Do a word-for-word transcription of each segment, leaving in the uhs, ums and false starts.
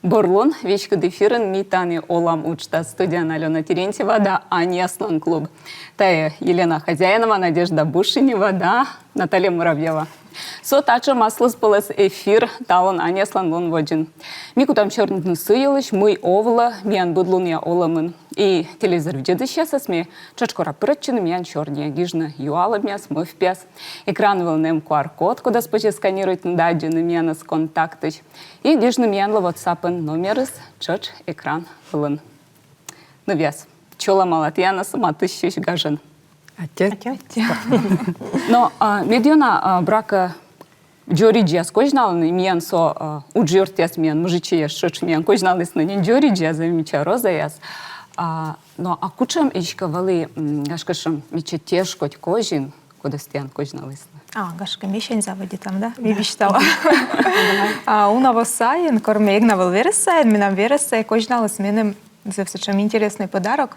Бур лун, веськыд эфирын «Ми тані олам» уджтас. Студияын Алёна Терентьева да «Аньяслӧн клуб». Тайӧ Елена Хозяинова, Надежда Бушенева да Наталья Муравьева. Со татшӧм аслыспӧлӧс эфир талун, аньяслӧн лун водзын. Ми кутам сёрнитны сы йылысь, мый овлӧ миян быдлунъя олӧмын. И телевизор видзӧдысьясӧс ми тшӧтш кора пырӧдчыны миян сёрниӧ, гижны юалӧмъяс, мӧвпъяс. Экран вылын эм Q R-код, кодӧс позьӧ сканируйтны да аддзыны миянӧс Контактысь. И гижны миянлы WhatsApp-ын, номерыс тшӧтш экран вылын. Нывъяс, чолӧмала тіянӧс матыстчысь гажӧн. Аттьӧ. Аттьӧ. Но а, мед ёна, а, буракӧ дзоридзьяс козьналӧны, миян со, а, уджъёртъяс, миян мужичӧйяс тшӧтш миян козьналісны нин дзоридзьяс, зэв мича розаяс. А, но а кутшӧм эськӧ вӧлі, м, гашкӧ, сэтшӧм мича тешкодь козин, кодӧс тіян козьналісны? А, гашкӧ, мисянь заводитам, да? Ми висьталам. А, уна во сайын, кор ме эг на вӧв верӧс сайын, менам верӧс сай козьналіс меным зэв сэтшӧм интереснӧй подарок.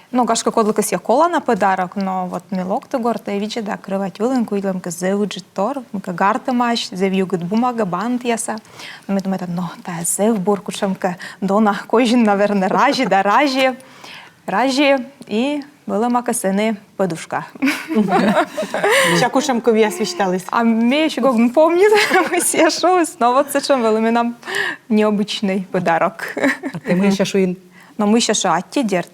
Но гашкӧ, кодлыкӧ сійӧ колана подарок, но вот ме локті гортӧ, видзӧда, кровать вылын куйлӧмкӧ зэв ыджыд тор, мыйкӧ гартӧмаӧсь, зэв югыд бумага, бантъяса. Но ме думайта, но тайӧ зэв бур, кутшӧмкӧ дона козин, наверно, разьӧ да разьӧ, разьӧ, и вӧлӧма кӧ сэні подушка. Сэсся кутшӧм кывъяс висьталіс? А ме ещӧ ог помнит, мый сійӧ шуис, но вот сэтшӧм вӧлі менам необычнӧй подарок. А тэ мый сэсся шуин? Но мый сэсся шуа, аттьӧ, дерт.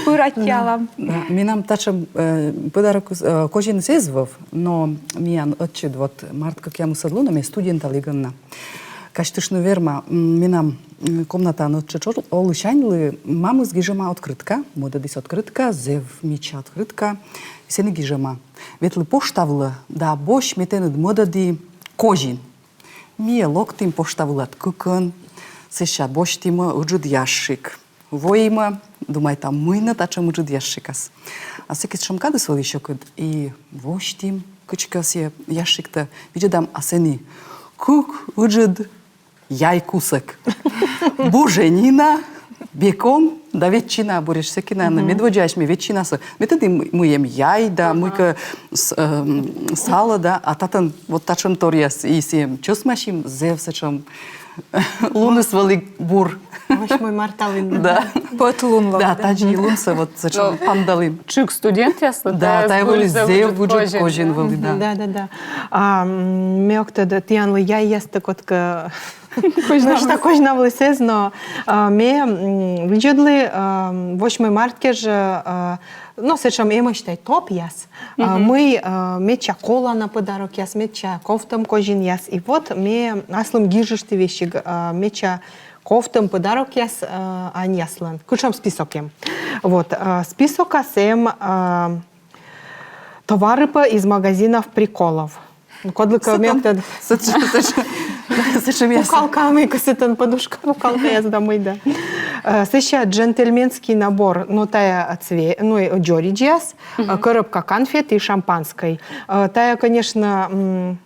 Пыр аттьӧалам. Да, менам татшӧм, э, подарок, э, козиныс эз вӧв, но миян ӧтчыд вот март кӧкъямысӧд лунӧ ме студенталігӧн на казьтыштны верма. М, менам, м, комнатаын ӧтчыд ол-, олысяньлы мамыс гижӧма открытка, мӧдӧдіс открытка, зэв мича открытка, сэні гижӧма: «Ветлы пошта вылӧ да бось ме тэныд мӧдӧді козин». Ми локтім пошта вылад кыкӧн, сэсся босьтім ыджыд ящик. Воим, думайтам, мый нӧ татшӧм ыджыд ящикас. А сэки сэтшӧм кадыс вӧлі сьӧкыд, и восьтім кыдзкӧ сійӧ ящиктӧ, видзӧдам, а сэні кык ыджыд яй кусӧк. Буженина, бекон да ветчина. Буретш сэки на, но медводдзаысь ме ветчинасӧ. Ме тӧді, м-, мый эм яй да мыйкӧ с-, эм, сало да, а татӧн вот татшӧм торъяс, и сэсся чӧсмасим, зэв сэтшӧм луныс вӧлі бур. Восьмой марта лун. Да. Пӧт лун локтӧ. Да, тадзи лунсӧ вот сэтшӧм паныдалім. Тшыг студентъяслы. Да, тайӧ вӧлі зэв ыджыд козин вӧлі, да. Да, да, да. А, м, ме ог тӧд, тіянлы яйястӧ кодкӧ козьнавліс? Нӧшта козьнавліс эз, но, а, ме, м, видзӧдлі, а, восьмой март кежӧ, а, но сэтшӧм эмӧсь тай топъяс. А, мый, а, медся колана подарокъяс, медся ковтӧм козинъяс. И вот ме аслым гижышті весиг, а, медся ковтӧм подарокъяс, а, аньяслӧн. Кутшӧм список эм. Вот, а, списокас эм, а, товары пӧ из магазинов приколов. Кодлыкӧ ме ог тӧд. Сэтшӧм, сэтшӧм, сэтшӧм яйяс. Пукалка, мыйкӧ сэтӧн, подушка, пукалкаяс да мый да. Э, сэсся джентльменский набор, но тайӧ цве-, ну, э, дзоридзьяс, э, коробка конфет и шампанскӧй. Э, тайӧ, конечно, м,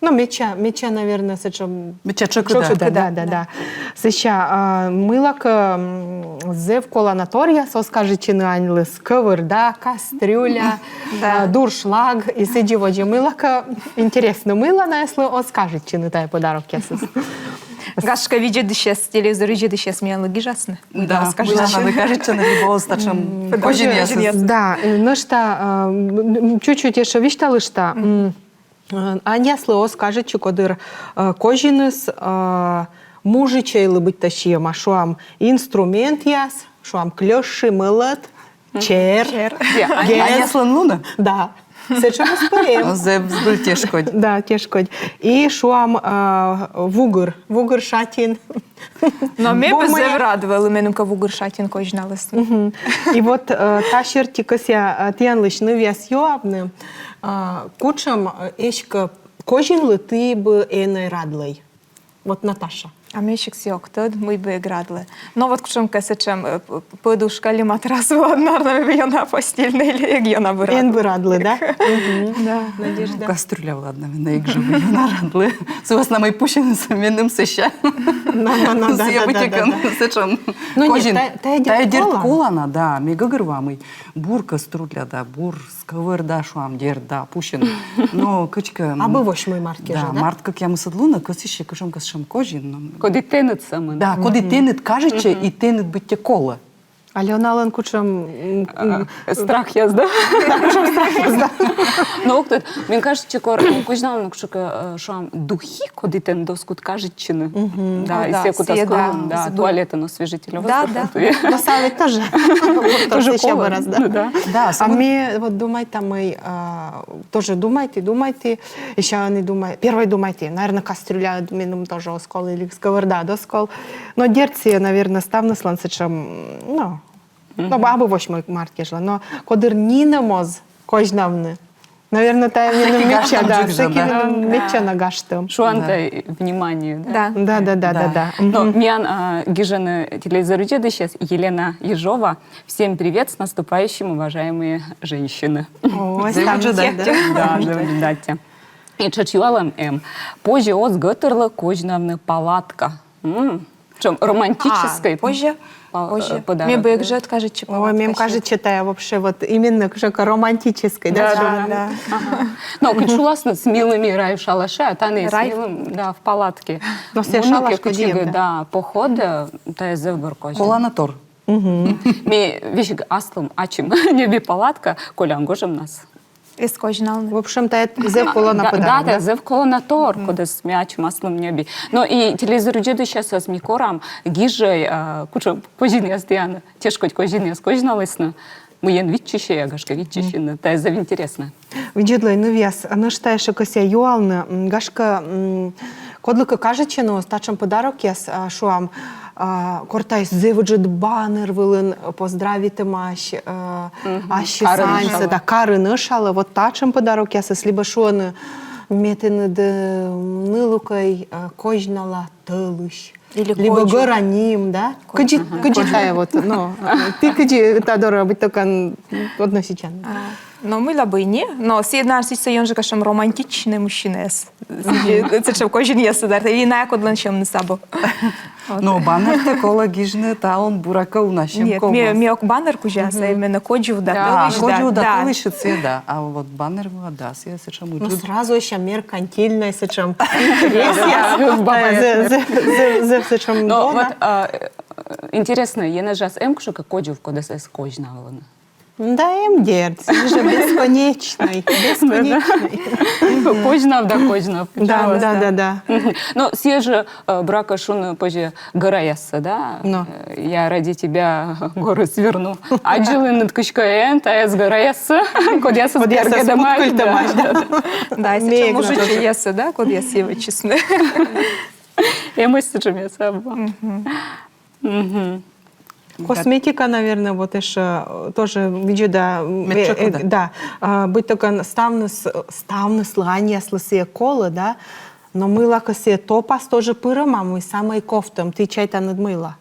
ну, медся, медся, наверно, сэтшӧм. Медся тшӧкыда. Тшӧкыда, да, да, да. Сэсся, а, мыйлакӧ, м, зэв колана торъяс оз кажитчыны аньлы: скӧвӧрда, кастрюля, а, дуршлаг и сідзи водзӧ. Мыйлакӧ интереснӧ, мыйла найӧслы оз кажитчыны тайӧ подарокъясыс. Гашкӧ, видзӧдысьяс, телевизор видзӧдысьяс миянлы гижасны. Да, мыйла оз кажитчыны. Мыйла найӧ кажитчӧны, либӧ оз татшӧм козинъясыс. Да, э, нӧшта, а, м, м, чуть-чуть ещӧ висьталышта. М, Э, аньяслы оз кажитчы, кодыр, э, козиныс, э, мужичӧйлы быттьӧ сиӧма, шуам, инструментъяс, шуам, клёши, мӧлӧт, чер. Чер. Гез. Аньяслӧн лунӧ? Да. Сэтшӧмыс пӧ эм. Зэв збыль тешкодь. Да, тешкодь. И, шуам, э, вугыр, вугыр шатин. Но ме пӧ зэв рад вӧлі, меным кӧ вугыр шатин козьналісны. Мгм. И вот, э, та серти кӧсъя, э, тіянлысь, нывъяс, юавны, э, кутшӧм, э, эськӧ козинлы ті бы энӧй радлӧй. Вот, Наташа. А ме эськӧ ог тӧд, мый бы эг радлы. Но вот кутшӧмкӧ сэтшӧм, э, п-, подушка ли матрас вылад, наверно, ме бы ёна постельнӧй ли, эг ёна бы радлы. Эн бы радлы, да? Мгм. Да. Надежда. Кастрюля вылад, наверно, эг жӧ бы ёна радлы. Сы вӧсна мый пусьыныс меным сэсся. На, на, на, да, да, да, да. Сэтшӧм. Ну, нет, козин. Та-, тайӧ дерт колана. Тайӧ дерт колана, да. Ме гӧгӧрвоа, мый бур кастрюля да, бур скӧвӧрда, шуам, дерт, да, пусьын. Но кыдзкӧ, м, абу восьмой март кежӧ, да? Март кӧкъямысӧд лунӧ кӧсйыссьӧ кутшӧмкӧ сэтшӧм козин, но Коді тэныд сӧмын. Да, коді тэныд кажитчӧ и тэныд быттьӧ колӧ. Аленалӧн кутшӧм м, А, страхъяс, да? Но ог тӧд, мен кажитчӧ, кор козьналӧны кутшӧмкӧ, э, шуам, духи, коді тэныд оз кут кажитчыны. Да, и сійӧ кутас кылын, да, туалетын освежитель. Да, да. Но сійӧ ведь тоже. Тоже Тоже колӧ. Раз, да. Ну да. Да, А ме вот думайта, мый а, тоже думайті, думайті, ещӧ не думай, первой думайті, наверно, кастрюля меным тоже оз кол или сковорода оз кол. Но дерт, сійӧ, наверно, ставныслӧн сэтшӧм, ну, но абу восьмой март кежлӧ, но кодыр нинӧм оз козьнавны. Наверно, тайӧ меным медся, да, всякӧн медся на гажтӧм. Шуан тай внимание, да? Да. Да, да, да, да, да. Но миян а, гижӧны телевизор видзӧдысьяс Елена Ежова. Всем привет, с наступающим, уважаемые женщины. Ой, Зэв там ыджыд, да, да. да. Да, да, да. И тшӧтш юалӧм эм. Позьӧ оз гӧтырлы козьнавны палатка? М, Чем романтической А, позьӧ, па- позьӧ. э, подарок, Ме бы да? эг жӧ кажитчы Ой, мем палатка. Кажитчӧ, тайӧ вообще вот именно кутшӧмкӧ романтической, да? Да, что- да, Да. Но кыдз шуласны, с милыми рай в шалаше, а тані с Рай. милым, да, в палатке. Но сійӧ Мунны шалаш кӧ кутшӧмкӧ, кӧ, да. Да, походӧ, тайӧ зэв бур козьӧ. Колана тор. Ме весиг аслым ачым ньӧби палатка колян гожӧмнас. Эз козьналны. В общем, тайӧ зэв колана Да, подарок, да, да? Зэв колана тор, кодӧс ме ачым аслым ньӧби. Но и телевизор видзӧдысьясӧс ми корам, гижӧй, а, кутшӧм козинъяс тіян, тешкодь козинъяс козьналісны. Мыйӧн виччысьӧй, а гашкӧ виччысьӧй, тайӧ зэв интереснӧ. Видзӧдлӧй, нывъяс, нӧшта ещӧ кӧсъя юалны, м, гашкӧ, м, кодлыкӧ кажитчӧны оз татшӧм подарокъяс, а, шуам, а, кор тай зэв ыджыд баннер вылын поздравитӧмаӧсь, а, ассьыс, Карын аньсӧ, ӧшалӧ. Да, карын ӧшалӧ, вот татшӧм подарокъясыс, либӧ шуӧны, ме тэныд, э, нылукӧй, э, козьнала тӧлысь. Или Либӧ кодзув. Гӧра ним, да? Кыдзи, кыдзи тайӧ вот, но, ті кыдзи та дорӧ быттьӧкӧ относитчанныд? А, Но мыйла бы и не, но сійӧ, наверно, сідз ёнджыка сэтшӧм романтичнӧй мужчинаӧс. Сэтшӧм козинъяс, да, и найӧ кодлӧн сьӧмныс абу. Но баннертӧ колӧ гижны, талун, буракӧ, уна сьӧм. Нет, Колӧ. ме, ме ог баннер кузя, а именно кодзув да, Да, тӧлысь, Кодзув да, да. Тӧлысь сійӧ, да. А вот баннер вылад, да, сійӧ сэтшӧм Ну, ыджыд. Сразу ещӧ меркантильнӧй сэтшӧм. Интереснӧ. Зэв, зэв, зэв сэтшӧм. Но Дона. Вот а, э, интереснӧ, енэжас эм кутшӧмкӧ кодзув, кодӧс эз козьнавлыны? Да, эм, дерт, сійӧ жӧ бесконечнӧй, бесконечнӧй. Козьнав да козьнав. Да, да, да, да. Но сійӧ жӧ, э, буракӧ, шуны позьӧ гӧраяссӧ, да? Но. Э, Я ради тебя горы сверну. Аддзылін кыськӧ эн тайӧс гӧраяссӧ, кодъясӧс пергӧдӧмаӧсь, да. Да, и Мег сэтшӧм надо. Мужичӧйяссӧ, да, кодъяс йывсьысны. Эмӧсь сэтшӧмъяс абу. Мгм. Косметика, наверное, вот ещё, э, тоже видзӧда, м, Медся э, э, кодь. Да, а, быттьӧкӧ ставныс, ставныслы, аньяслы сійӧ колӧ, да, но мыйлакӧ сійӧ топас тоже пырӧма, мый самӧй ковтӧм, ті чайтанныд мыйла.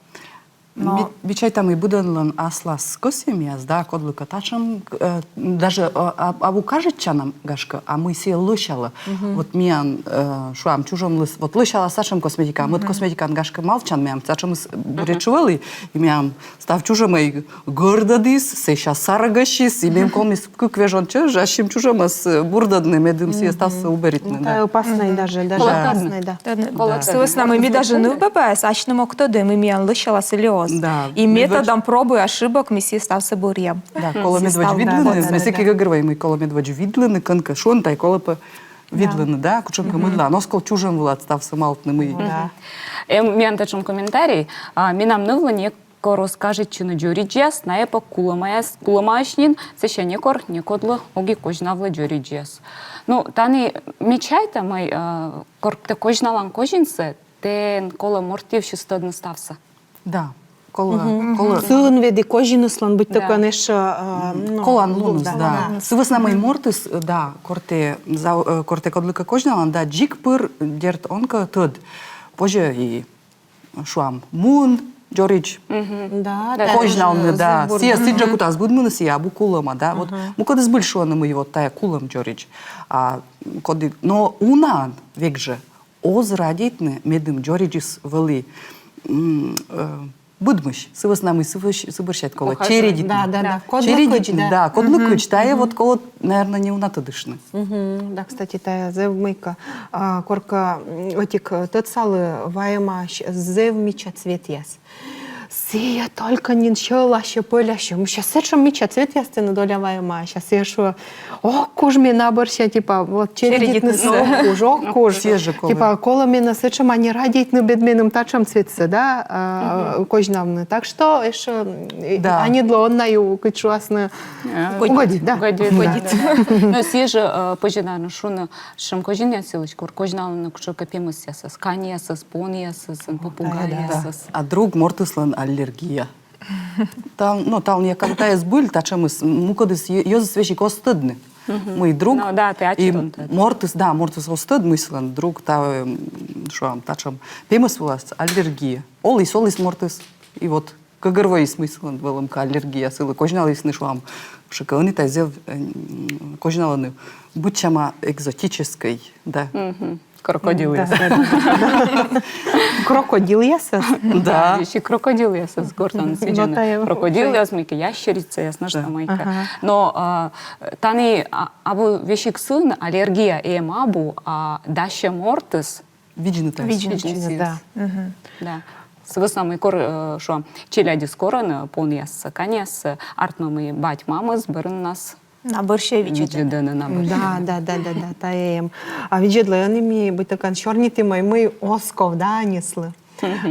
Ми, ми чайтам, и быдӧнлӧн аслас кӧсйӧмъяс, да, кодлыкӧ татшӧм, э, даже, э, а- абу кажитчанӧм, гашкӧ, а мый сійӧ лӧсялӧ. Вот миян, э, шуам, чужӧмлы, вот лӧсялас татшӧм косметика, мӧд косметикаӧн, гашкӧ, мавтчан, миян татшӧмыс буретш вӧлі, и миян став чужӧмӧй гӧрдӧдіс, сэсся сарӧгасис, и мем колмис кык вежон чӧж ассьым чужӧмӧс, э, бурдӧдны, медым сійӧ ставсӧ уберитны, да. Опаснӧй даже, даже Колокадно. Опаснӧй, да. Тӧдны. Колокадно. Сы вӧсна мый ми даже нывбабаяс асьным ог тӧдӧй, мый миян лӧсялас или оз. Да. И методом пробы и ошибок ми сійӧ ставсӧ бӧръям. Да, колӧ Сійӧ медводз став, да, видлыны, да, ме да, сэк да. эг вермы, мый колӧ медводз видлыны, кӧнкӧ, шуӧны тай, колӧ пӧ видлыны, да, кутшӧмкӧ мыйла, но оз кол чужӧм вылад ставсӧ мавтны, мый. Да. Эм, миян татшӧм комментарий. А, менам нывлы некор оз кажитчыны дзоридзьяс, найӧ пӧ кулӧмаяс, кулӧмаӧсь нин, сэсся некор некодлы ог и козьнавлы дзоридзьяс. Ну, тані ме чайта, мый, а, кор тэ козьналан козинсӧ, тэн колӧ морт йывсьыс тӧдны ставсӧ. Да, колӧ, колӧ. Сыын ведь и козиныслӧн быттьӧкӧ, конечно, а, ну, Колан луныс, да, да. Сы вӧсна мый мортыс, да, кор тэ, за- э, кор тэ кодлыкӧ козьналан, да, дзик пыр, дерт, он кӧ тӧд. Позьӧ и, шуам, муын дзоридз. Да, Да. да. Козьналны, да. Зэв бур. Сійӧ сідзжӧ кутас быдмыны, сійӧ абу кулӧма, да. Вот мукӧдыс збыль шуӧны, мый вот тайӧ кулӧм дзоридз. А коді, но унаӧн век жӧ оз радейтны, медым дзоридзыс вӧлі, м, э, быдмысь, сы вӧсна мый сы вӧсь-, сы бӧрсядь колӧ чередитны. Да, да, да. Кодлы Чередитны, кӧдзыда. Да, кодлы кӧдз. Тайӧ вот колӧ, наверное, неуна тӧдыштны. Мгм. Да, кстати, тайӧ зэв мыйкӧ, а, коркӧ, м, ӧтик, э, тӧдсалы вайӧмаӧсь зэв мича цветъяс. Сійӧ только нин сьӧласьӧ, пӧлясьӧ. Мися, сэтшӧм мича цветъяс тэныд, Оля, вайӧмаӧсь. А сійӧ шуӧ: ог куж ме на бӧрся, типа, вот, чередитнысӧ ог куж, ог куж. Типа, колӧ менӧ сэтшӧма не радейтны, бен меным татшӧм цветсӧ, да, а, козьнавны. Так что ещӧ, э, аньыдлы он на ю, кыдз шуасны, угодить, да. Угодить, да, да. Но сійӧ жӧ, э, позьӧ на шуны, сэтшӧм козинъяс йылысь, кор козьналӧны кутшӧмкӧ пемӧсъясӧс, каньясӧс, понъясӧс, попугайясӧс. А друг мортыслӧн аллергия. Тан-, но, талунъя кадӧ тайӧ збыль, татшӧмыс, мукӧдыс йӧ-, йӧзыс весиг оз тӧдны. Мый друг. Ну да, тэ ачыд он тӧд. Мортыс, да, мортыс оз тӧд, мый сылӧн друг, та, м, шуам, татшӧм пемӧс вылас аллергия. Оліс, оліс мортыс, и вот гӧгӧрвоис, мый сылӧн вӧлӧмкӧ аллергия, сылы козьналісны, шуам, кутшӧмкӧ ӧні тай зэв, э, м, козьналӧны быдсяма экзотическӧй, да. Крокодилъяс. Да, да, да, да. Крокодилъясӧс? Да. Ещӧ крокодилъясӧс гортаныс видзӧны. Крокодилъяс, мыйкӧ ящерицаяс, нӧшта мыйкӧ. Но, а, тані, а, абу весиг сын аллергия эм абу, а дасьӧ мортыс видзны тайӧс. Видзны, да. Да. Сы вӧсна мый кор, э, шуам, челядьыс корӧны понъяссӧ, каньяссӧ, артмӧ, мый бать-мамыс бӧрыннас на бӧрся видзӧдӧны. Видзӧдӧны на бӧрся. Да, да, да, да, да, тайӧ эм. А видзӧдлы ӧні, ми быттьӧкӧ сёрнитім, мый оз ков, да, аньыслы.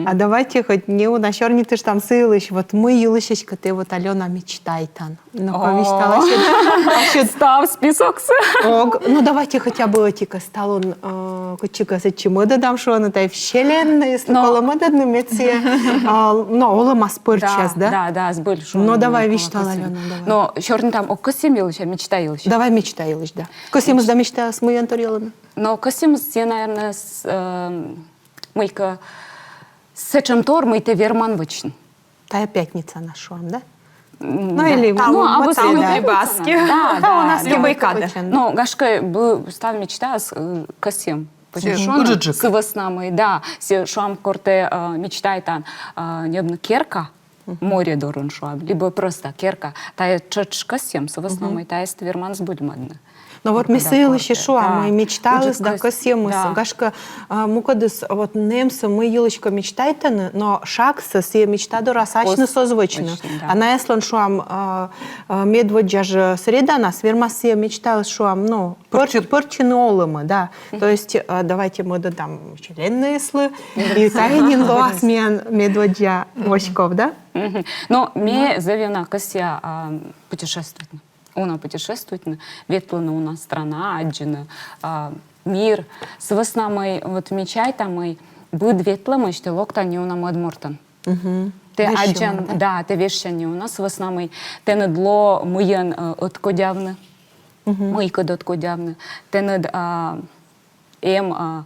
А давайте хоть неуна сёрнитыштам сы йылысь, вот мый йылысь эськӧ тэ вот, Алёна, мечтайтан. Ну-ка, висьтал. Став списоксӧ. Ог, ну давайте хотя бы ӧтикӧс талун, э, кутшӧмкӧ сэтчӧ мӧдӧдам, шуӧны, тайӧ вселеннӧйыс, но колӧ мӧдӧдны, мед сійӧ, а, но олӧмас пӧрччас, да? Да, да, збыль шуӧны. Но давай, висьтал, Алёна, давай. Но сёрнитам ог кӧсйӧм йылысь, а мечта йылысь. Давай мечта йылысь, да. Кӧсйӧмыс да мечтаыс мыйӧн торйӧны? Но кӧсйӧмыс сійӧ, наверное, с-, эм, мыйкӧ сэтшӧм тор, мый тэ верман вӧчны. Тайӧ пятницанас, шуам, да? Ну, или, ну, абу среда. Да, да, да. Любой кадӧ. Но, гашкӧ, быд став мечтаыс, э, кӧсйӧм. Сы вӧсна мый, да, сійӧ, шуам, кор тэ, э, мечтайтан, э, ньӧбны керка море дорын, шуам, либӧ просто керка. Тайӧ тшӧтш кӧсйӧм, сы вӧсна мый тайӧс тэ верман збыльмӧдны. Но вот ми сы йылысь и шуам, мый мечтаыс да кӧсйӧмыс. Гашкӧ, а, мукӧдыс вот нэмсӧ мый йылысь кӧ мечтайтӧны, но шагсӧ сійӧ мечта дорас асьныс оз вӧчны. А наяслӧн, шуам, а, а, медводдза жӧ среданас вермас сійӧ мечтаыс, шуам, ну, пӧрччыны олӧмӧ, да. То есть, а, давайте мӧдӧдам вселеннӧйыслы, и тайӧ нин лоас миян медводдза воськов, да? Но ме зэв ёна кӧсъя, а, путешествуйтны. Уна путешествуйтны, ветлыны уна страна, аддзыны, а, мир. Сы вӧсна мый, вот ме чайта, мый быд ветлӧмысь тэ локтан неуна мӧд мортӧн. Тэ аддзан, да, тэ вежсян неуна, сы вӧсна мый тэныд лоӧ мыйӧн, э, ӧткодявны, мыйкӧд ӧткодявны. Тэныд, а, эм, а,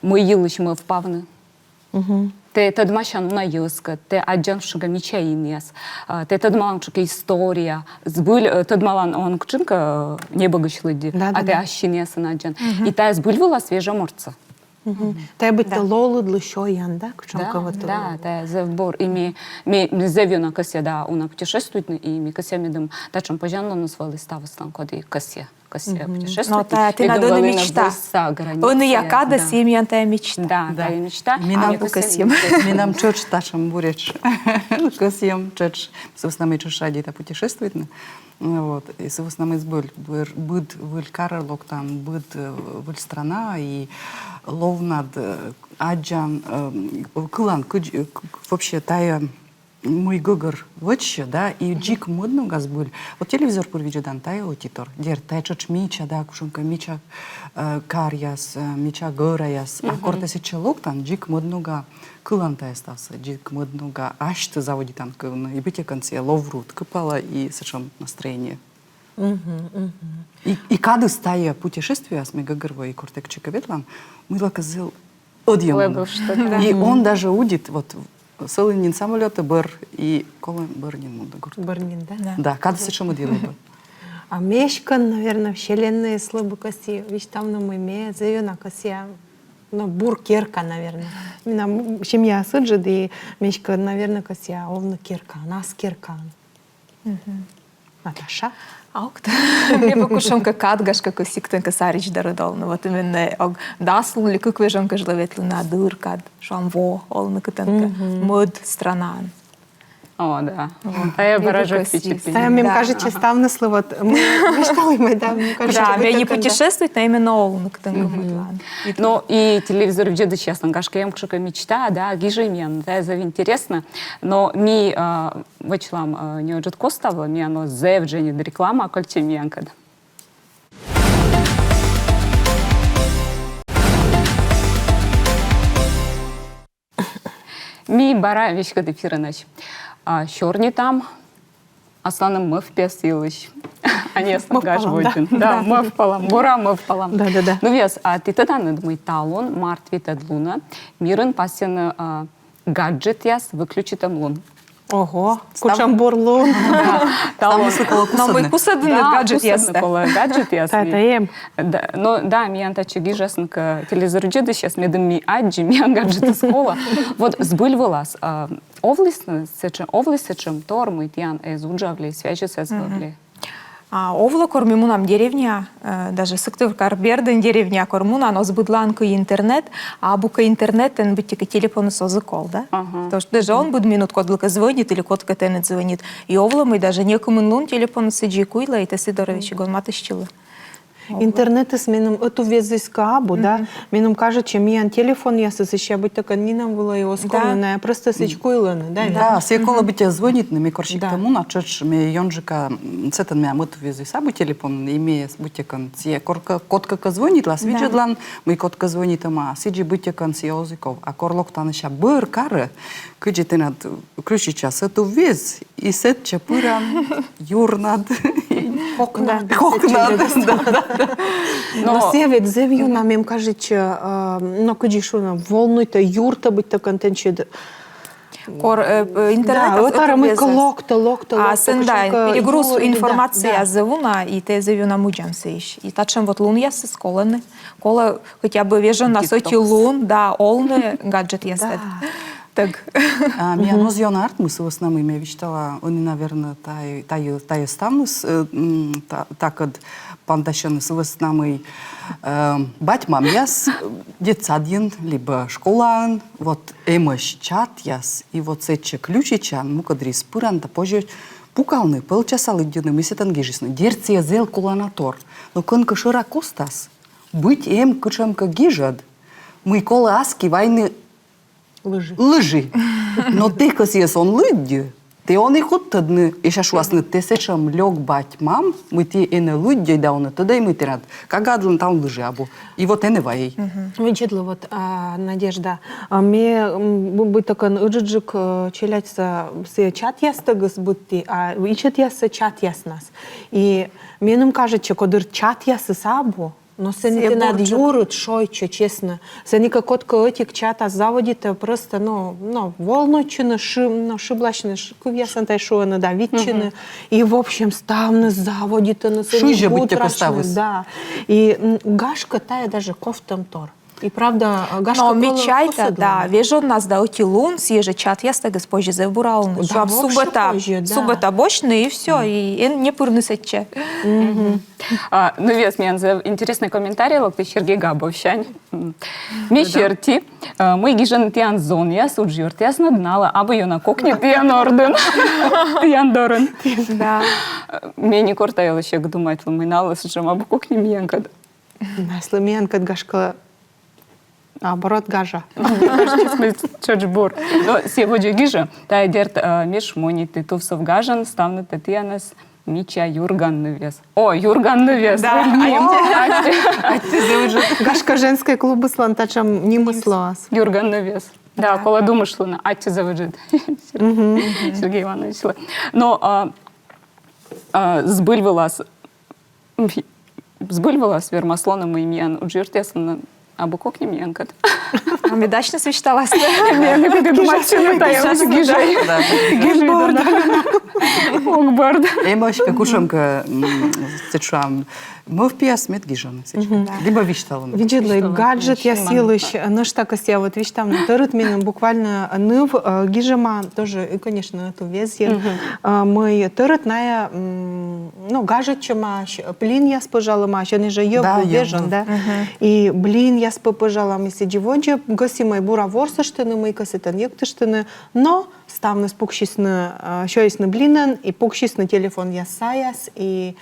мый йылысь мӧвпавны. Тэ тӧдмасян уна йӧзкӧд, тэ аддзан кутшӧмкӧ мича инъяс, а, тэ тӧдмалан кутшӧмкӧ история, збыль, э, тӧдмалан он кутшӧмкӧ, э, небӧгысь лыдди, а тэ ас синъясӧн аддзан. И тайӧ збыль вылас вежӧ мортсӧ. Тайӧ быттьӧ лолыдлы сёян, да, кутшӧмкӧ вот. Да, тайӧ зэв бур. И ме, ме, ме зэв ёна кӧсъя, да, уна путешествуйтны, и ме кӧсъя, медым татшӧм позянлуныс вӧлі ставыслӧн, коді кӧсъя. Кӧсъя путешествовать. Но тайӧ тэнад ӧні мечта. Ӧнія кадӧ сійӧ миян тайӧ мечта. Да, тайӧ мечта. Менам кӧсйӧм. Менам тшӧтш татшӧм буретш. Кӧсйӧм тшӧтш. Сы вӧсна мый тшӧтш радейта путешествуйтны. Вот. И сы вӧсна мый збыль, быд выль карӧ локтан, быд, э, выль страна, и ловнад, э, аддзан, э, кылан, кыдз, э, к-, к-, вообще тайӧ мый гӧгӧр вӧчсьӧ, да, и дзик мӧд нога збыль. Вот телевизор пыр видзӧдан, тайӧ ӧти тор. Дерт, тайӧ тшӧтш мича, да, кутшӧмкӧ мича, э, каръяс, э, мича гӧраяс. А кор тэ сэтчӧ локтан, дзик мӧд нога кылан тайӧ ставсӧ, дзик мӧд нога асьтӧ заводитан кывны. И быттьӧкӧ сійӧ ловруд кыпалӧ, и сэтшӧм настроение. И, и кадыс тайӧ путешествиеас, ме гӧгӧрвои, кор тэ кытчӧкӧ ветлан, мыйлакӧ зэв ӧдйӧ мунӧ. И он даже удит, вот, сылы нин самолётӧ бӧр, и колӧ бӧр нин мунны гортӧ. Бӧр нин, да? Да, кадыс сэтшӧм ӧдйӧ лоӧ. А ме эськӧ, наверное, вселеннӧйыслы бы кӧсйи висьтавны, мый ме зэв ёна кӧсъя Ну, бур керка, наверное. Менам семья ыджыд, и ме эськӧ, наверное, кӧсъя овны керкаын, ас керкаын. Наташа? А ог тӧд. Ме пӧ кутшӧмкӧ кад, гашкӧ, кӧ сиктын кӧ саридз дорыд овны. Вот именно ог дас лун ли кык вежон кежлӧ ветлыны, а дыр кад, шуам, во овны кытӧнкӧ. Мӧд странаын. О, да. Тая бара жӧ впечатление. Тая, мем кажется, ставныслы вот, мы вешталім, да, мем кажется, да, ме не путешествует, но именно овны кытӧнкӧ мӧдлан. Ну, и телевизор видзӧдысьяслӧн, гашкӧ, эм кутшӧмкӧ мечта, да, гижӧй миян, тая зэв интереснӧ. Но ми, а, вӧчлам, а, неыджыд кост вылӧ, миян оз зэв дженьыд реклама кольччӧй миянкӧд. Ми бара веськыд эфирынӧсь. А, сёрнитам асланым мӧвпъяс йылысь. А не аслам гаж водзын. Да, мӧвпалам. Бура мӧвпалам. Да, да, да. Ну, вес, а ті тӧданныд, мый талун, март витӧд лунӧ, мирын пасйӧны, а, гаджетъяс выключитӧм лун. Ого, кутшӧм бур лун. Талун. Но мый кусӧдны гаджетъяс, да. Кусӧдны колӧ гаджетъяс. Тая эм. Да, но да, миян татчӧ гижасны кӧ телевизор видзӧдысьяс, медым ми аддзим, миян гаджетыс колӧ. Вот збыль вылас, а, овлісны сэтшӧм, овліс сэтшӧм тор, мый тіян эз уджавлі, связьыс эз вӧвлі? А, овлӧ, кор ми мунам деревняӧ, э, даже Сыктывкар бердын деревняӧ кор мунан, оз быдлаын кыйӧ интернет, а абу кӧ интернет, тэн быттьӧкӧ телефоныс оз и кол, да? Ага. Потому что даже он быд минут кодлыкӧ звонит или кодкӧ тэныд звонит. И овлӧ, мый даже некымын лун телефоныс сідзи и куйлӧ, и тэ сы дорӧ весиг он матыстчывлы. Интернетыс меным ӧтуввезйыс кӧ абу, да? Меным кажется, миян телефонъясыс сэсся быттьӧкӧ нинӧм вылӧ и оз колӧ на, просто сідз куйлӧны, да? Да, сійӧ колӧ быттьӧ звонитны, ме кор сиктӧ муна, тшӧтш ме ёнджыка, м, сэтӧн менам ӧтуввезйыс абу телефонын, и ме быттьӧкӧ сійӧ кор кӧ-, кодкӧ кӧ звонит, лас видзӧдлан, мый кодкӧ звонитӧма, сідзи быттьӧкӧ сійӧ оз и ков. А кор локтан сэсся бӧр карӧ, кыдзи тэнад включитчас ӧтуввез, и сэтчӧ пыран юрнад. Кокнад. Кокнад, да, да, да. Но сійӧ ведь зэв ёна, мем кажется, э, но кыдзи шуны, волнуйтӧ, юртӧ быттьӧкӧ тэнсьыд. Кор, э, э, интернет, да, вот ӧтарӧ мыйкӧ локтӧ, локтӧ, а локтӧ, сэн, да, кутшӧмкӧ перегруз юр, да, информацияыс зэв уна, и тэ зэв ёна мудзан сыысь. И татшӧм вот лунъясыс колӧны. Колӧ хотя бы вежоннас ӧти лун, да, овны гаджетъястӧд. Да. Тӧг. А, миян оз ёна артмы, сы вӧсна мый ме висьтала, ӧні, наверно, тайӧ, тайӧ, тайӧ ставныс, э, м, та-, такӧд паныдасьӧны, сы вӧсна мый, э, бать-мамъяс, э, детсадйын либӧ школаын, вот, эмӧсь чатъяс, и вот сэтчӧ включитчан, мукӧддырйиыс пыран да, позьӧ пукалны, пӧлчаса лыддьыны, мый сэтӧн гижисны. Дерт, сійӧ зэв колана тор. Но кӧнкӧ шӧра костас быть эм кутшӧмкӧ гижӧд, мый колӧ аски вайны лыжи. Лыжи. Но тэ кӧ сійӧс он лыддьы, тэ он и кут тӧдны, и сэсся шуасны, тэ сэтшӧм лёк бать-мам, мый тэ энӧ лыддьӧй да он и тӧдӧй, мый тэнад кагаыдлӧн талун лыжи абу. И вот энӧ вайӧй. Видзӧдлы, вот, а, Надежда, а, ме, м, бы-, быттьӧкӧ ыджыдджык, э, челядьсӧ сійӧ чатъястӧгыс быдті, а ичӧтъяссӧ чатъяснас. И меным кажется, кодыр чатъясыс абу, но сэн тэнад юрыд шойччӧ, честно. Сэн и кӧ кодкӧ ӧтик чатас заводитӧ, просто, ну, ну, волнуйтчыны, ши-, ну, шыбласьны, ш-, кывъясӧн тай шуӧны, да, виччыны. И, в общем, ставныс заводитӧны, сэн и шыжӧ быттьӧкӧ гутрачны, ставыс. Да. И, м, гашкӧ, тайӧ даже ковтӧм тор. И правда, а, гашкӧ, но ме чайта, да, вежоннас да ӧти лун сійӧ жӧ чатъястӧгыс позьӧ зэв бура овны. Да, шуам, вообще суббота, позьӧ, да. Суббота босьтны, и всё, и эн не пырны сэтчӧ. А, ну, вес, миян зэв интересный комментарий локтіс Сергей Габовсянь. М. Ме серти, э, мый гижӧны тіян зонъяс, уджъёртъяснад, налы абу ёна кокни тіян ордын. Тіян дорын. Да. Э, ме некор та йылысь эг думайтлы, мый налы сэтшӧм абу кокни миянкӧд. Аслым миянкӧд, гашкӧ, наоборот, гажа. Кажется, мый тшӧтш бур. Но сійӧ водзӧ гижӧ. Тайӧ, дерт, э, ме шмонитӧ, Тувсов гажӧн ставнытӧ тіянӧс мича юрган нывъяс. О, юрган нывъяс. Да. Аттьӧ. Гашкӧ, женскӧй клубыслӧн татшӧм нимыс лоас. Юрган нывъяс. Да, колӧ думыштлыны. Аттьӧ зэв ыджыд Сергей Ивановичлы. Но, а, а, збыль вылас Збыль вылас вермас лоны, мый миян уджъёртъяслӧн Абу кокни миянкӧд. А ме дачнас висьталас. Миянкӧд гижӧй. Да. Гижӧй, да. Ог бӧрд. Эмӧсь кӧ кутшӧмкӧ, м, сэтшӧм мӧвпъяс, мед гижӧны сэтчӧ. Либӧ висьталӧны. Видзӧдлӧй, гаджетъяс йылысь нӧшта кӧ сійӧ вот висьтавны. Тӧрыт меным буквально ныв, э, гижӧма, тоже, и, конечно, это везде. Э, мый тӧрыт найӧ, м, ну, гажӧдчӧмаӧсь, блинъяс пӧжалӧмаӧсь, ӧні жӧ йӧв вежон, да? И блинъяс пӧ-, пӧжалам, и сідзи водзӧ, кӧсйи мый бура ворсыштны, мыйкӧ сэтӧн йӧктыштны, но ставныс пуксисны, э, сёйисны блинӧн, и пуксисны телефонъяс саяс, и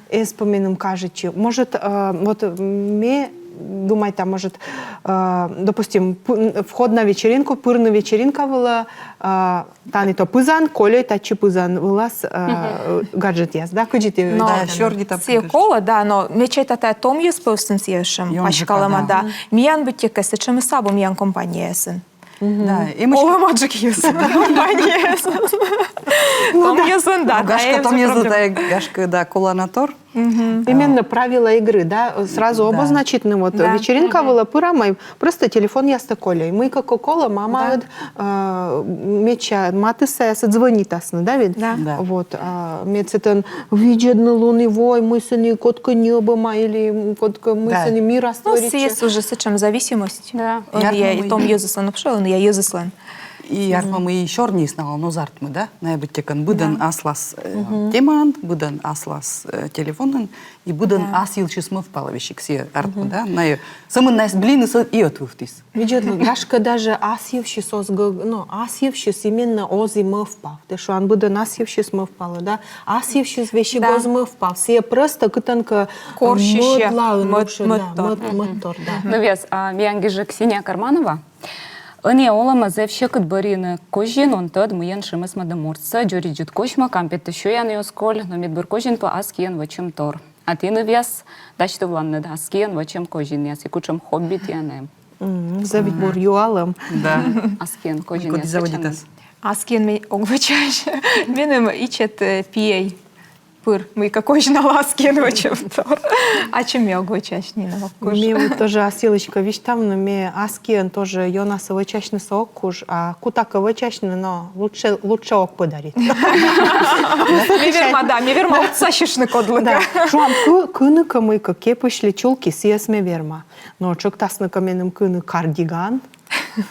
эз пӧ меным кажитчы. Может, э, вот, м, ме думайта, может, э, допустим, пу-, н-, вход на вечеринку, пырны вечеринка вылӧ, э, тані то пызан, кольӧй татчӧ пызан вылас, э, гаджетъяс, да, кыдзи ті... Но да, сёрнитам, сійӧ колӧ, да, но ме чайта, тайӧ том йӧз пӧ ӧні сійӧ сэтшӧм паськалӧма, да. Миян быттьӧкӧ сэтшӧмыс абу миян компанияясын. Да, и мыйкӧ олӧмаджык йӧз компанияясын. Том йӧзлӧн, да, гашкӧ, том йӧзлӧн тайӧ, гашкӧ, да, колана тор. Именно правила игры, да, сразу обозначитны, вот, вечеринка вылӧ пырам, и просто телефонъястӧ кольӧй. Мыйкӧ кӧ колӧ, мамаыд, э, медся матыссаясыд звонитасны, да ведь? Да. Да. Вот, а, мед сэтӧн видзӧдны лун и вой, мый сэні кодкӧ ньӧбӧма или кодкӧ мый сэні мирас творитчӧ. Ну, сійӧ уже сэтшӧм зависимость. Да. Ӧнія, и том йӧзыслӧн, вообще ӧнія йӧзыслӧн. И артмӧ, мый и сёрниыс налӧн оз артмы, да? Найӧ быттьӧкӧ быдӧн аслас, э, темаӧн, быдӧн аслас, э, телефонӧн, и быдӧн ас йывсьыс мӧвпалӧ весиг, сійӧ артмӧ, да? Найӧ, сӧмын найӧ блиныс и ӧтвывтіс. Видзӧдлы, гашкӧ, даже ас йывсьыс оз гӧг-, ну, ас йывсьыс именно оз и мӧвпав. Тэ шуан, быдӧн ас йывсьыс мӧвпалӧ, да? Ас йывсьыс весиг оз мӧвпав. Сійӧ просто кытӧнкӧ корсьысьӧ, мӧдлаын, мӧд-, вообще, да, мӧдтор. Мӧд-, мӧдтор, да. Ну, вес, а, миян гижӧ Ксения Карманова. Ӧнія олӧмӧ зэв сьӧкыд бӧрйыны козин, он тӧд, мыйӧн шимӧсмӧдны мортсӧ, дзоридзыд косьмӧ, кампеттӧ сёян оз коль, но медбур козин пӧ ас киӧн вӧчӧмтор. А ті, нывъяс, дасьтывланныд ас киӧн вӧчӧм козинъяс и кутшӧм хобби тіян эм? М, зэв бур юалӧм. Да. Ас киӧн козинъяс вӧчӧмыд. Ас киӧн ме ог вӧчась. Меным ичӧт, э, пиӧй пыр мыйкӧ козьналӧ ас киӧн вӧчӧмтор. Ачым ме ог вӧчась, Нина, ог куж. Ме вот тоже ас йылысь кӧ висьтавны, ме ас киӧн тоже ёнасӧ вӧчасьнысӧ ог куж, а кута кӧ вӧчасьны, но лучше, лучше ог подарит. Ме верма, да, ме верма отсасьыштны кодлыкӧ. Да. Шуам, кы-, кыны кӧ мыйкӧ кепысь ли чулки, сійӧс ме верма. Но тшӧктасны кӧ меным кыны кардиган,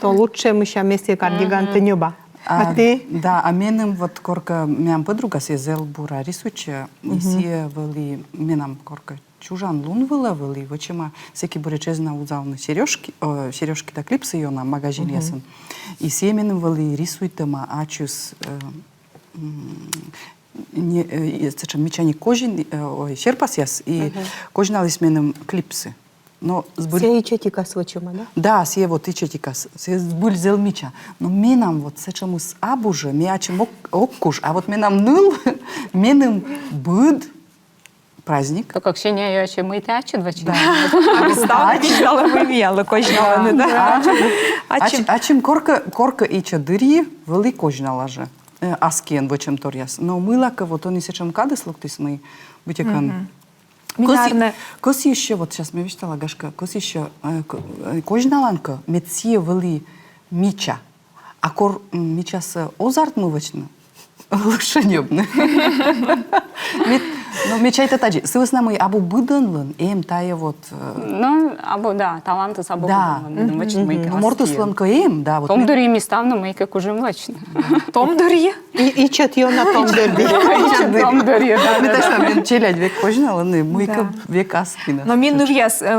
то лучше, мися, ме сійӧ кардигантӧ ньӧба. А, а ті? Да, а меным вот коркӧ, менам подруга, сійӧ зэв бура рисуйтчӧ, и сійӧ вӧлі, менам коркӧ чужан лун вылӧ вӧлі вӧчӧма, сэки буретш эз на вузавны серёжки, э, серёжки да клипсы ёна магазинъясын. И сійӧ меным вӧлі рисуйтӧма ачыс, э, м, не, э, сэтшӧм мича не козин, э, ой, серпасъяс, и козьналіс меным клипсы. Но збыль... Сійӧ ичӧтикас вӧчӧма, да? Да, сійӧ вот ичӧтикас. Сійӧ збыль зэв мича. Но менам вот сэтшӧмыс абу жӧ, ме ачым ог, ог куж, а вот менам ныл, меным быд праздник. То как Ксения, ачым мый тэ ачыд вӧчан. Да. А ме став висьтала, мый миянлы козьналӧны, да? Да. Ачым, ачым коркӧ, коркӧ ичӧт дырйи вӧлі козьнала жӧ, э, ас киӧн вӧчӧмторъяс. Но мыйлакӧ вот ӧні сэтшӧм кадыс локтіс, мый быттьӧкӧ Кӧсйи-, кӧсйи ещё, вот щас ме висьтала, гашкӧ, кӧсйи ещё, э, к-, э, козьналан кӧ, мед сійӧ вӧлі мича. А кор, м, мичасӧ оз артмы вӧчны, лучше ньӧбны. Мед, но ме чайта тадзи, сы вӧсна мый абу быдӧнлӧн эм тайӧ вот, э, ну, абу, да, талантыс абу быдӧнлӧн, мед вӧчны мыйкӧ. Но мортыслӧн кӧ эм, да, вот. Том дырйи ми ставным мыйкӧ кужим вӧчны. Том дырйи? И, ичӧт ёна том дырйи. Ичӧт том дырйи, да, да, да. Ме тӧда, мен челядь век козьналӧны, мыйкӧ век ас киӧн. Но ми, нывъяс, э,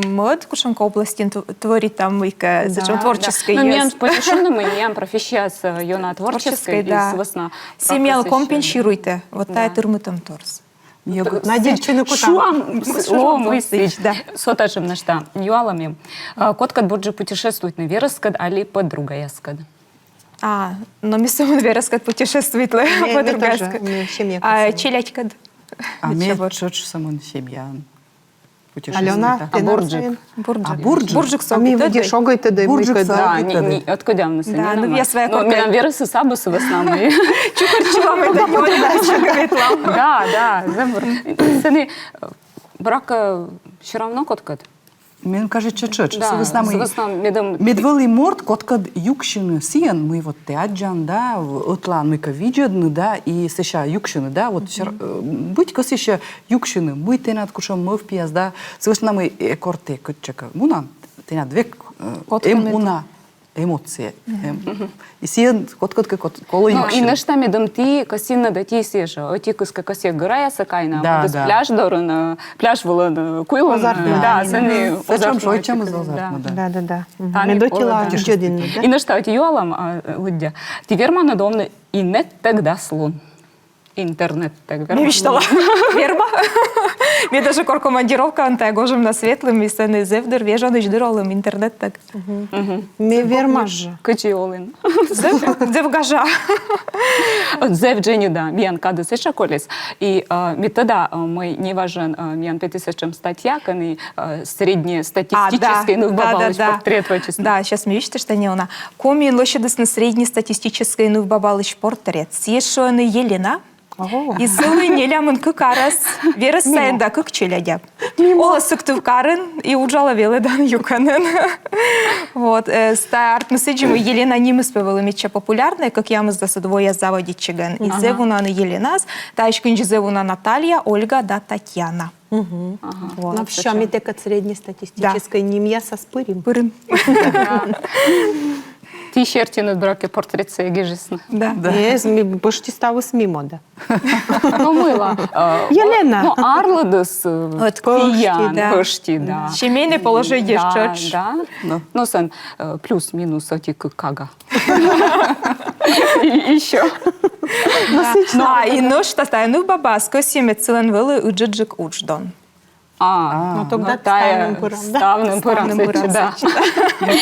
мӧд кутшӧмкӧ областьын тв-, творитам мыйкӧ, сэтшӧм творческӧй. Но миян пӧчӧ шуны, мый миян профессияыс, э, ёна творческӧй, да. И сы вӧсна сійӧ миянлы компенсируйтӧ вот тайӧ тырмытӧмторсӧ. Надейтчыны кутам. Шуам, шуам, да. Со татшӧм нӧшта юалӧм эм. Э, кодкӧд бурджык путешествуйтны, верӧскӧд али подругаяскӧд? А, но ме сӧмын верӧскӧд путешествуйтлі, подругаяскӧд. А, челядькӧд? А ме тшӧтш сӧмын семьяӧн путешествуйта. Алёна, а бурджык? Бурджык. А бурджык? Бурджык со ог тӧдӧй. Бурджык со ог тӧдӧй. Да, не, не, ӧткодявны сійӧс. Да, ну, я своя корка. Но менам верӧсыс абу, сы вӧсна мый. Чукӧртчылам да, не, да, да, зэв бур. Сэні, э, брак, э, всё равно кодкӧд. Мен кажется, тшӧтш. Да, сы вӧсна мый, сы вӧсна медым мед вӧлі морт, котркӧд юксьыны сійӧн, мый вот тэ аддзан, да, ӧтлаын мыйкӧ видзӧдны, да, и сэсся юксьыны, да, вот сер-, э, быть кӧсйыссьӧ юксьыны, мый тэнад кутшӧм мӧвпъяс, да, сы вӧсна мый, э, кор тэ кытчӧкӧ мунан, тэнад век, э, эм уна эмоция. Эм. И сійӧн котркӧд кӧ кот-, колӧ юксьыны. Ну, и нӧшта медым ті кӧсйинныд ӧти сійӧ жӧ, ӧти кыскӧ кӧсйӧ гӧраясӧ кайны, а мӧдыс пляж дорын, э, пляж вылын, э, куйлун, пляж вылын, э, да, сэні озартмӧ. Шойччӧмыс озартмӧ, да. Да, да, да. Мгм. Мед ӧтилаын видзӧдінныд, да. И нӧшта ӧти юалӧм, а, лыддя. Ті верманныд овны иннеттӧг дас лун? Интернеттӧг. Ме висьтала. Верма. Ме даже кор командировкаын тайӧ гожӧмнас ветлім, и сэні зэв дыр вежонысь дыр олім интернеттӧг. Мгм. Ме верма жӧ. Кыдзи олін? Зэв, зэв гажа. Зэв дженьыда, миян кадыс этша колис. И, а, ме тӧда, а, мый неважӧн, а, миян петіс сэтшӧм статья, кӧні, а, среднестатистическӧй нывбабалысь портрет вӧчисны. Да, сейчас ме висьтышта, не уна. Комиын лӧсьӧдісны среднестатистическӧй нывбабалысь портрет. Сійӧс шуӧны Елена. Ого. И сылы нелямын кык арӧс, верӧс сайын да кык челядя. Олӧ Сыктывкарын и уджалӧ велӧдан юкӧнын. Вот, э, ста артмӧ сідзи, мый Елена нимыс пӧ вӧлі медся популярнӧй, кӧкъямысдасӧд вояс заводитчигӧн. И зэв уна ӧні Еленаыс, таысь кындзи зэв уна Наталья, Ольга да Татьяна. Мгм. Ага. Вот. Но всё, ми тэкӧд среднестатистическӧй нимъясас пырим. Пырим. Ті серти, но, буракӧ, портретсӧ гижисны. Да. Да. Эз, ми пӧшти ставыс мимо, да. Ну, мыйла. Э, Елена. Ну, арлыдыс, э, пӧшти, да. Пӧшти, да. Семейнӧй положениеыс тшӧтш. Да. Ну, сэн, э, плюс-минус ӧти-кык кага. И ещё. Ну, а и нӧшта тайӧ нывбабаӧс кӧсйӧ, мед сылӧн вӧлі ыджыдджык удждон. А, ну тогда тайӧ ставным пырам, да? Ставным пырам, ставным пырам сэтчӧ, да.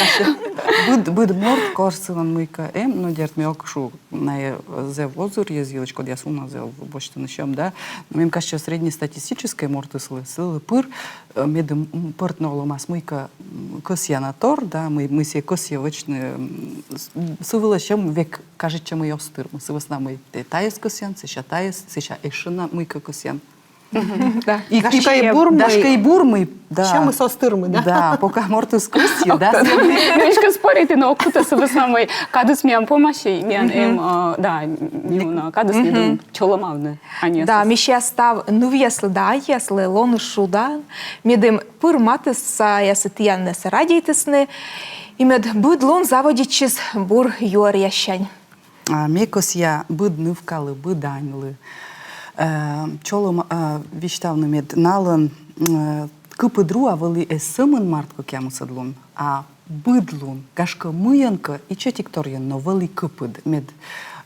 Быд, быд морт, кор сылӧн мыйкӧ эм, но дерт ме ог шу, найӧ зэв озыр йӧз йылысь, кодъяс уна зэв босьтны сьӧм, да. Но мен кажется, среднестатистическӧй мортыслы, сылы пыр, э, медым, м, пӧртны олӧмас мыйкӧ, м, кӧсъяна тор, да, мый, мый сійӧ кӧсйӧ вӧчны, м, с-, м, сы вылӧ сьӧм век кажитчӧ, мый оз тырмы, сы вӧсна мый тэ тайӧс кӧсъян, сэсся тайӧс, сэсся ещӧ на мыйкӧ кӧсъян. Да. И, и кӧ и бур, да, мый, кӧ и бур, мый, да. Сьӧмыс оз тырмы, да? Да, пока мортыс кӧсйӧ, да. Ме эськӧ споритны ог кутӧ, сы вӧсна мый кадыс миян помасьӧ, миян эм, э, да, не уна, кадыс медым чолӧмавны аньясӧс. Да, мися, став нывъяслы да аньяслы лоны шуда, медым пыр матыссаясыд тіянӧс радейтісны, и мед быд лун заводитчис бур юӧръяссянь. А ме кӧсъя быд нывкалы, быд аньлы, э, чолӧм, э, висьтавны, мед налӧн, э, кыпыд руа вӧлі эз сӧмын март кӧкъямысӧд лун, а быд лун, гашкӧ, мыйӧнкӧ, ичӧтик торйӧн, но вӧлі кыпыд, мед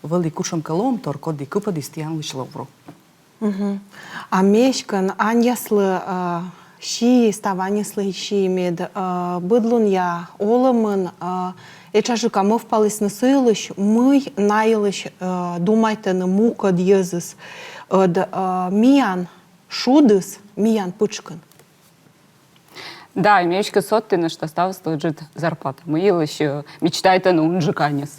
вӧлі кутшӧмкӧ лоӧмтор, коді кыпӧдіс тіянлысь лов ру. Мгм. А ме эськӧ аньяслы, э, сии, став аньяслы сии, мед, э, быдлунъя олӧмын, э, этшаджыка мӧвпалісны сы йылысь, мый на йылысь, э, думайтӧны мукӧд йӧзыс, ӧд, э, миян шудыс миян пытшкын. Да, и ме эськӧ содтыны, что ставыслы ыджыд зарплата. Мый йылысь, э, мечтайтӧны унджык аньыс.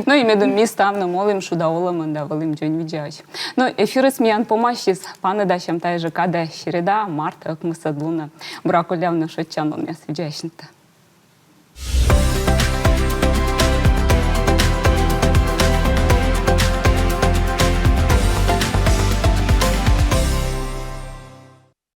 Ну и медым ми ставным олім шуда олӧмын да вӧлім дзоньвидзаӧсь. Ну, эфирыс миян помасис, паныдасям тайӧ жӧ кадӧ, середа, март ӧкмысӧд лунӧ. Бура коллявны, шойччан, лоӧмъяс видзаасьныдтӧ.